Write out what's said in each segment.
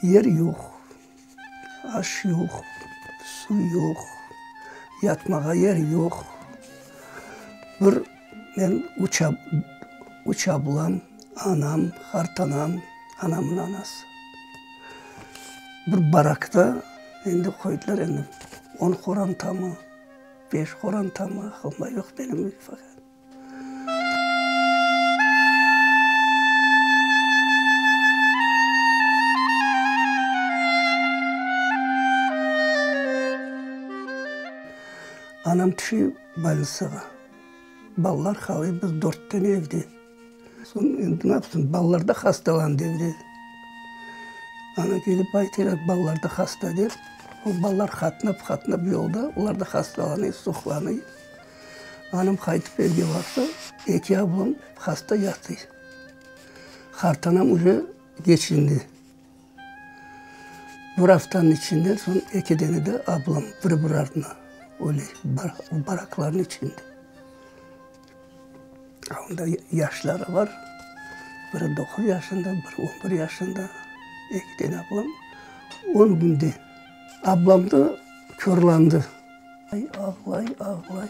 Yer yoq, aş yoq, suv yoq, yatmağa yer yoq. Bir men üç üç ablam, anam, qartanam, anamnıñ anası. Bir barakta endi qoydılar endi on qorantamı, beş qorantamı, aqılımda yoq benim. Anam tüşe bolnitsağa. Balalar qalay, biz dört tane evde. Soñ endi ne yapsın, balalar da hastalandı evde. Ana kelip aytalar, balalar da hasta dep. O balalar qatnap, qatnap yolda, olar da hastalanay, suqlanay. Anam qaytıp evge barsa, eki ablam hasta yatıy. Qartanam uje geçindi. Bir aftanıñ içinde soñ eki dene de ablam bir-bir artına öle, baraklarnıñ içinde. Onda yaşları bar, biri doquz yaşında, biri on bir yaşında, eki dene ablam. On künde ablam da körlandı. Ağlay, ağlay,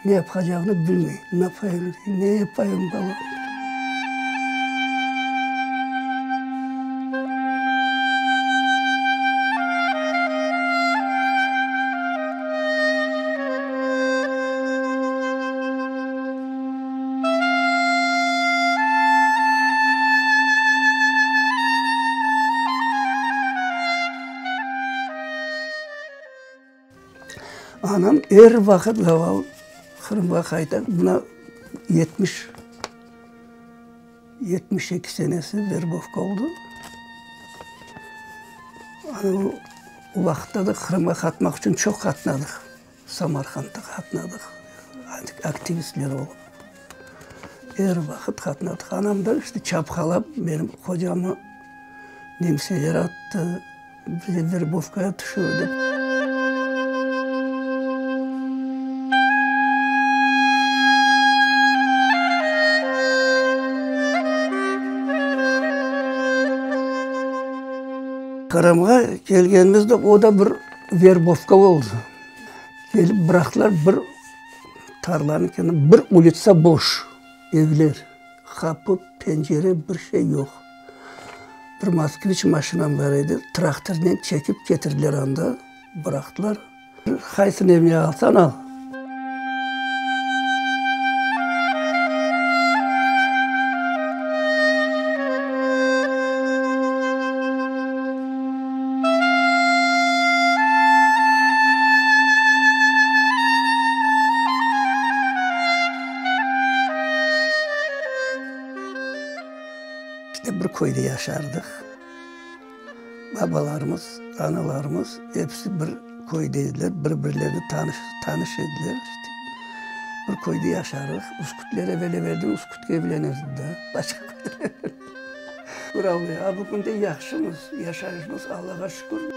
ne yapacağını bilmey. Ne yapayım, ne yapayım, balam? Anam er vaqıt gaval Qırımğa qayta, mına 70, 72 senesi verbovka oldı. Ana o vaqıtta da Qırımğa qatmaq içün çoq qatnadıq. Samarqandta qatnadıq, aktivistler olıp. Er vaqıt qatnadıq. Anam da işte çapqalap menim qocamı nemseler attı, bizi verbovkaya tüşürdi. Qırımğa kelgenimizde o da bir verbovka oldı. Kelip bıraqtılar bir tarlanıñ kenarında, bir ulitsa boş evler, qapı, pencere, bir şey yoq. Bir Moskviç maşinam bar edi, traktornen çekip ketirdiler anda, bıraqtılar. Qaysını evine alsañ al. İşte bir köyde yaşardıq. Babalarımız, analarımız episi bir köyde ediler, bir-birlerini tanış, tanış ediler. İşte bir köyde yaşardıq. Üskütler evel-evelden Üskütke evlenirdi da, başqa köyde. Şükür Allağa, bugün de yahşımız, yaşayışımız Allağa şükür.